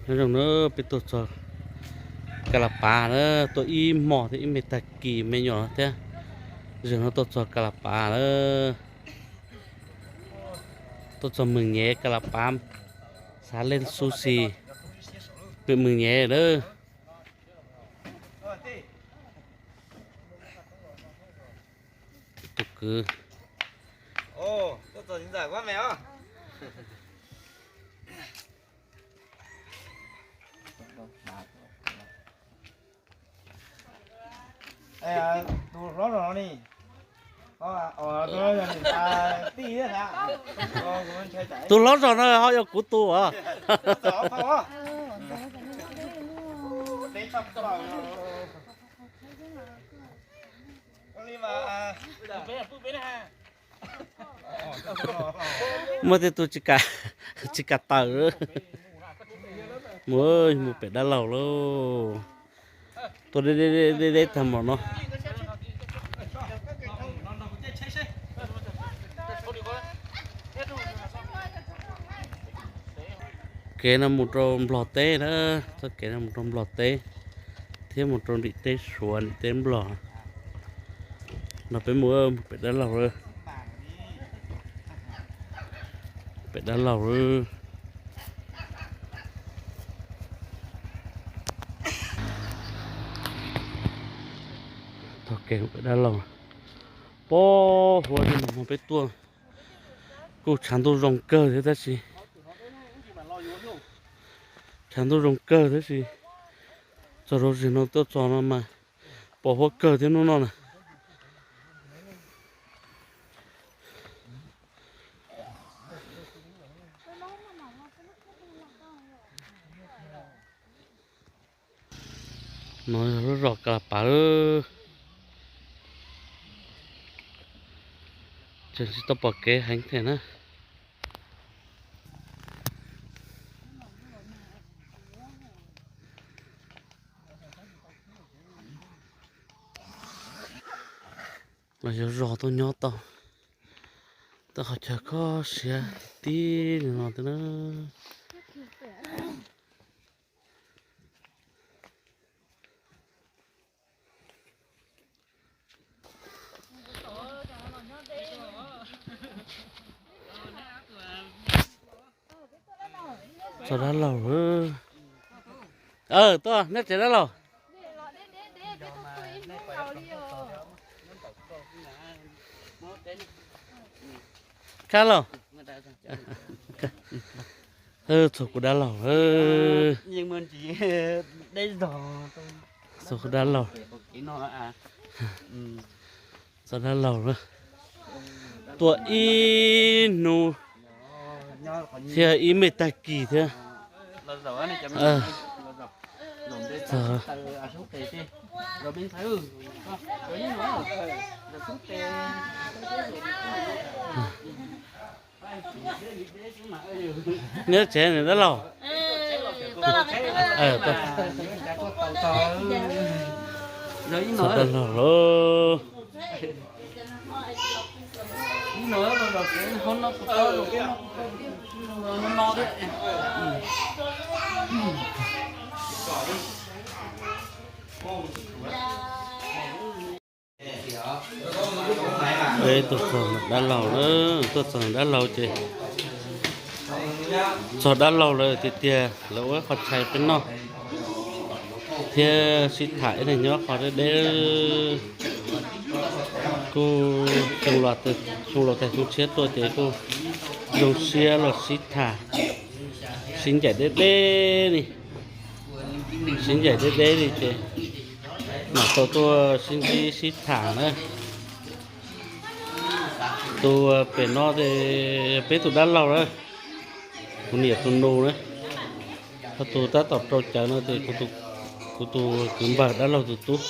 Nyob zoo na, peb tuaj txog Kas Las Pav na, tuaj ib hmos thiab ib me tag kis me nyuam thiab. Zaum no tuaj txog Kas Las Pav na, tuaj txog Mường Nhé, Kas Las Pav, xav leej xu xis, Mường Nhé na. Tus kwv. Tus hlob zog no ho yog kuv tus as. Muaj tej tug tsis kam tawm. Mus, mus pem dab laug lauj. Tuaj deb deb tag npaum no. Kev no mus rau Nplog teb na, txoj kev no mus rau Nplog teb thiab mus rau ntim teb Suav ntim teb Nplog. No peb mus pem dab laug, pem dab laug. Tog kev pem dab laug, pob huab no peb tuaj kuj tshav ntuj zoo kawg thiab tab sis, tshav ntuj zoo kawg tab sis txog rau zig no tuaj txog no mas pos huab kawg thiab hnub no na. No yog lub zos Kas Las Pav, tseem tsis tau pom kev heev thiab na. Los yog zos tuaj nyob tau, tau qhov chaw kho siab tib li no thiab na. Txog dab laug. Tuaj nyob tsev dab laug. Kab laug. Txog kuv dab laug. Txog kuv dab laug. Txog dab laug lawm. Tuaj ib hnub thiab ib me tag kis thiab. Nyob tsev niam dab laug. Txog dab laug lauj. Peb tuaj txog dab laug na, tuaj txog dab laug ces txog dab laug lawm tiag tiag, lawv ua qhov tshais peb noj thiab sib tham ib leeg nyob qhov deb deb. Kuj xyoo laus tais xyoo tshiab tuaj ces kuj zoo siab los sib tham, sib ncaim deb deb li, sib ncaim deb deb li ces mam tau tuaj sib ntsib sib tham na. Tus pem no ces peb tus dab laug na, kuv niam tus nus na, ho tus tab tom rau cawv no ces kuv tus kwv npawg dab laug tus tub,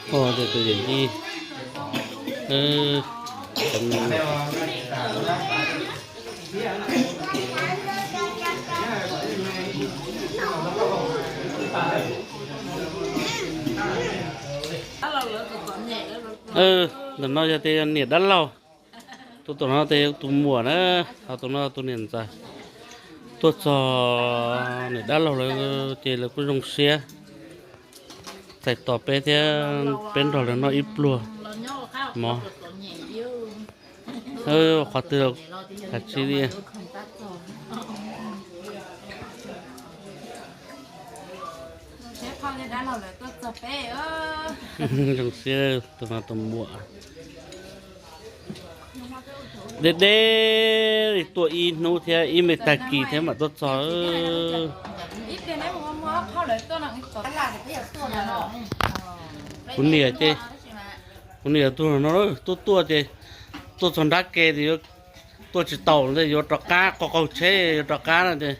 ho ces tus yawm yij. Ntawm no yog tias niam dab laug, tus tom no tias tus muam na, ho tus no tus niam ntxawm. Tuaj txog niam dab laug lawv ces lawv kuj zoo siab txais tos peb thiab, peb nrog lawv noj ib pluag mov. Qhov twg, kav tsij li. Zoo siab tus no tus muam. Deb deb li tuaj ib hnub thiab ib me tag kis thiab mam tuaj txog. Kuv niam ces, kuv niam tuaj no, tuaj tuaj ces tuaj txog nrab ke ces tuaj tsis taus ntej, yuav rov qab, qaug qaug tsheb yuav rov qab no ces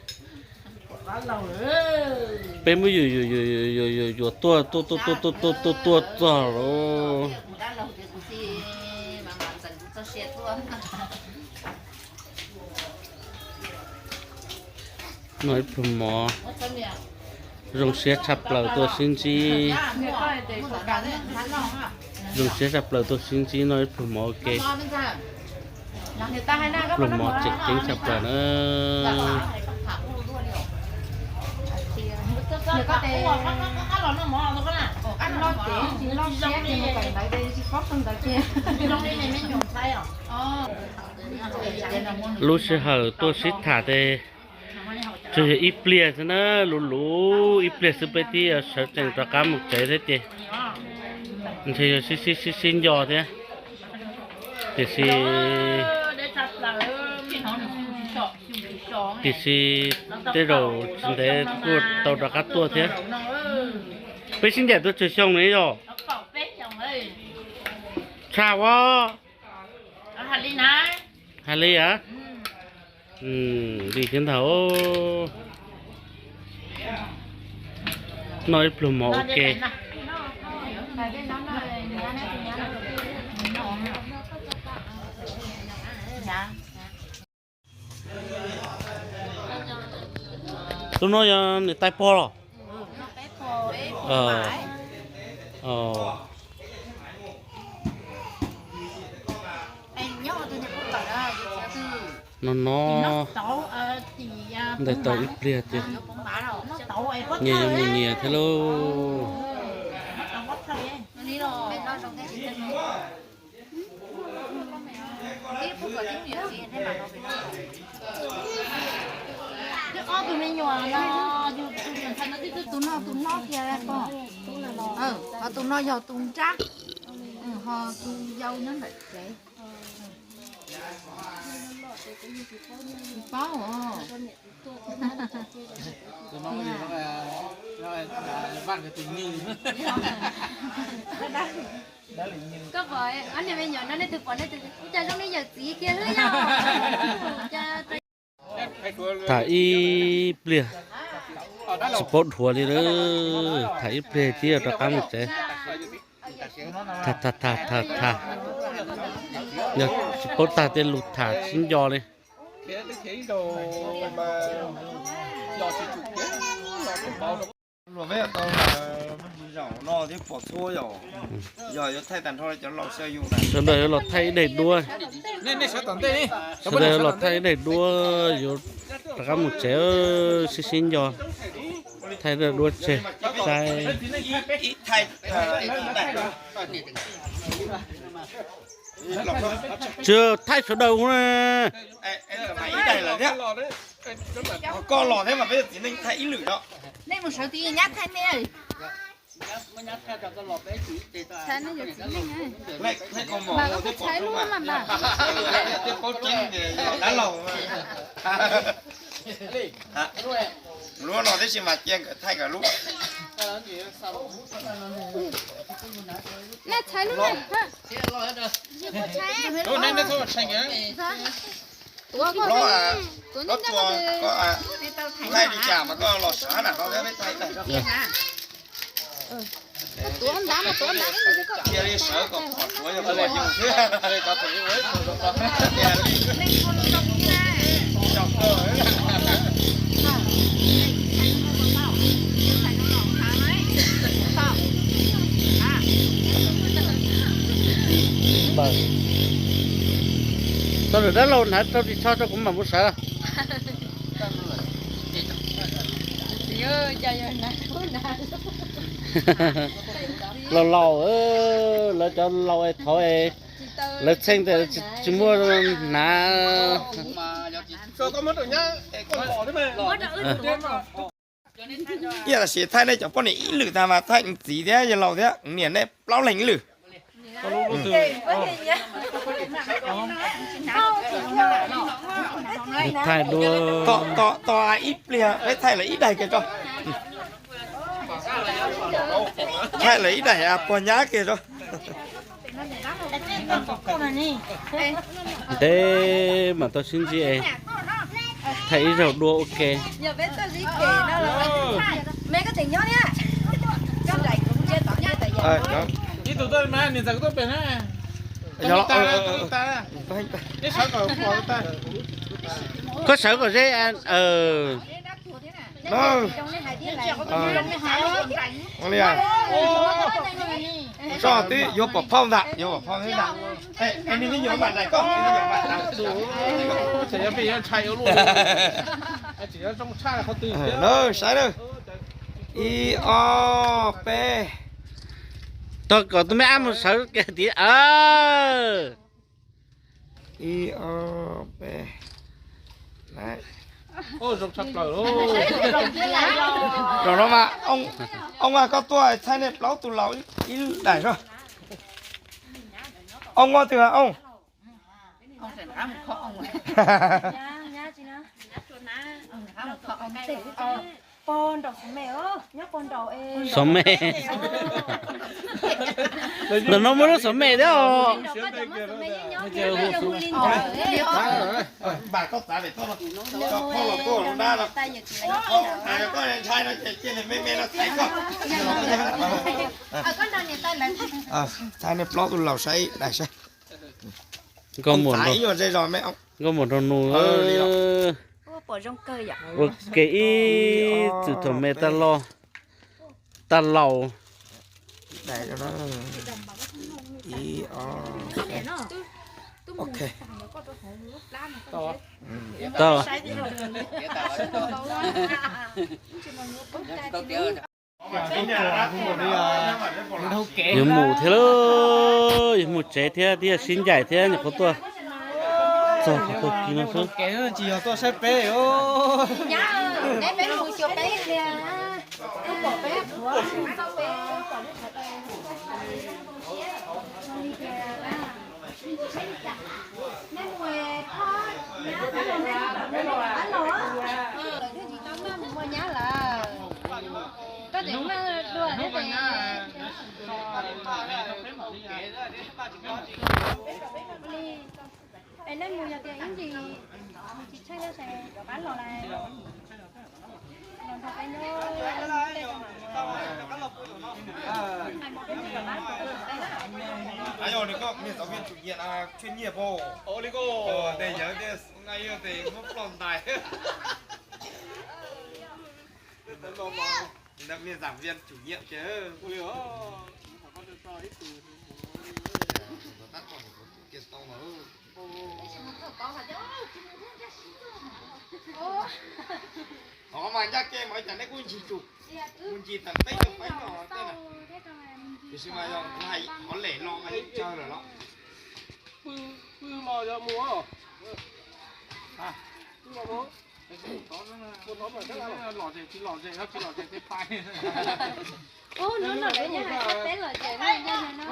peb muab yuam yuam yuam yuam yuam yuam tuaj tuaj tuaj tuaj tuaj tuaj tuaj txog lawm. Noj ib pluag mov, zoo siab tshaj plaws tuaj sib ntsib. Zoo siab tshaj plaws tuaj sib ntsib noj ib pluag mov ua ke. Pluag mov tseem ceeb tshaj plaws na. Lub sij hawm tuaj sib tham ces tsuas yog ib pliag xwb na, luv luv ib pliag xwb peb twb sawv tsees rov qab mus tsev thiab ces ntshe yog sib sib sib sib nco thiab. Tiam sis, tiam sis tej zaum tsis ntev kuj tau rov qab tuaj thiab. Peb sib ncaim tuaj tsawg xyoo ne yog? Tshaj ua. Hais li a. Li thiab ntag. Noj ib pluag mov ua ke. Tus no yog niam tais pog los? No no, ntais tau ib pliag tiag, nyias yuav mus nyias thiab lauj. Ob tug me nyuam no, tus no tus no tiag pog, ho tus no yog tus nrab, ho tus yau nyob ntawm tsev. Tsis paub os. Koj pom ob niag me nyuam no nej twg pom nej twg ua cas zoo li yawm txiv kiag xwb yog? Tham ib pliag tsis paub dhuav li lawm, tham ib pliag thiab rov qab mus tsev. Tham tham tham tham tham, yog tsis paub tag tej lus tham sib nco li. Luag peb tau zaum no thiab pom txhua yom, yog yuav thaij tag nrho cov laus xya yus na. Sawv daws yuav los thaij ib daim duab, sawv daws yuav los thaij ib daim duab, yuav rov qab mus tsev, sib sib nco, thaij ib daim duab tseg saib. Tsis thaij sawv daws ua na. Koj los thiab mas peb txiv neej thaij ib lwm no. Nej mus sawv txiv nyab thaij nej. Mas koj txhais lub mas mas. Lub no tib si mas cia nkawd thaij nkawd lub. Nej txhais lub no. Tuav koj, koj thaij li cas mas koj los sawv na, koj peb thaij tag. Koj tuav ntav mas tuav ntav ib yam li koj. Cia li sawv kom pom suav yog pom yus xwb. Tau lawm dab laug, hnav rau ris tsho rau kuv mam mus sawv. Laus laus, lawv cov laus es thov es lawv txheej tes tsis muaj hnav. Ib yam tam sim thaij nej cov poj niam ib lwm tag mas thaij txiv thiab yawg laus thiab niam nej plaub leeg ib lwm. Thaij dua. Tos ib pliag peb thaij lawv ib daim kiag tso. Thaij lawv ib daim puas nyab kiag tso. Ntev mam tau sib ntsib es thaij ib zaug dua ua ke. Koj sawv kom ze. Tso twb yuav pom phauj ntag, yuav pom phauj ntag. Saib na. Ib ob peb. Tog kom tus me ab mus sawv kiag tid. Ib ob peb. Zaum no mas, oo, koj tuaj thaij nej plaub tus laus ib daim soj. Oo, ua twg oo? Xov me. Ntawm no muaj lub xov me thiab os. Thaij nej plaub tus laus saib daim saib. Nkauj muam, nkauj muam nraug nus. Ua ke ib txwm thaum me tag los, tag laus. Yuav mus thiab lauj, yuav mus tsev thiab, twb yog sib ncaim thiab nyuam qhuav tuaj txog qhov tuaj kiv no xwb. Tsis yog tuaj saib peb. Es nej mus yog tias ib ntsis mus tsis tsheej thiab ces rov qab los lawm. Ua li koj, niag giáo viên chủ nhiệm chuyên nghiệp pom. Ua li koj, tes yawg tias nqaij yog tes muab ploj ntais. Niag giảng viên chủ nhiệm kìa. Qhov mas ncaj ke mas cas neb kuj ntsis tsum, mus ntsis tag peb caug feeb no tej na. Tiam sis mas yog hais qhov lem no mas yeej tsawg lawm los. Pw, pw los yog mus. Pw los mus. Los tsis los tsis los tsis los tsis pais. Ub, hnub no peb nyob hais teb los ces no nyob no.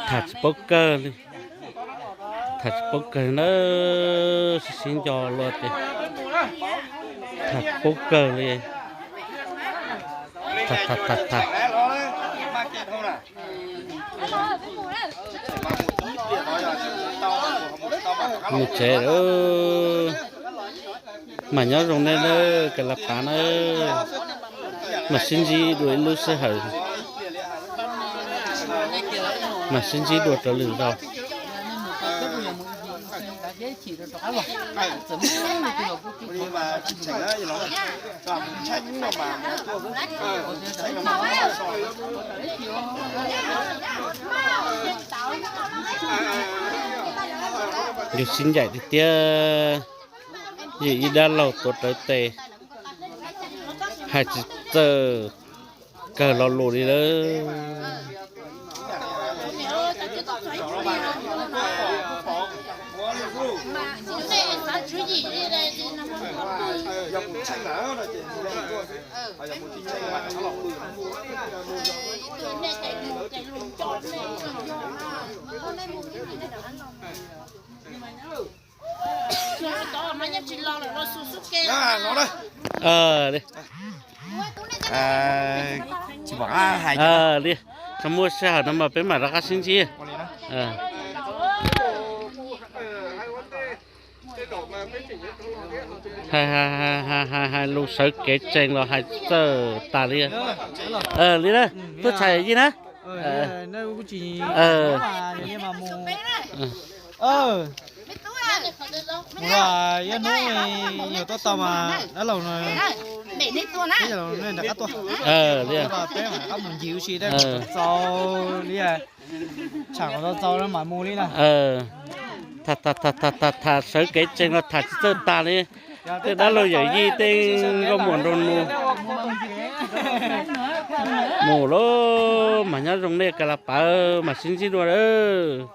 Tham tsis paub kawg li. Tham tsis paub kawg na. Sib sib nco luaj tias tham tsis paub kawg li. Tham tham tham tham. Mus tsev lawm. Mas nyob zoo nej na, kawm laj pav na, mas sib ntsib dua ib lub sij hawm. Mas sib ntsib dua rau lwm zaus. Yus sib ncaim tiag tiag, yus ib dab laug tuav rawv tes, hais tsis txawj kawg lo lus li lawm. Li, tsis pom qab hais li, txog muaj sij hawm no mas peb mam rov qab sib ntsib. Hais lus sawv kev tsees los hais txawj tas li. Li na, tuaj tshais yij na. Mus los ib hnub yuav tuaj tau mas dab laug, peb rov qab mus ncig ua si, txaus li, tsham kom txaus txaus mam mus li na. Tham sawv kev tsees los tham tsis txawj tas li. Tej dab laug yawm yij tej nkauj muam nraug nus mus lawm, mas nyob zoo nej ka la pawv mas sib ntsib dua lawm.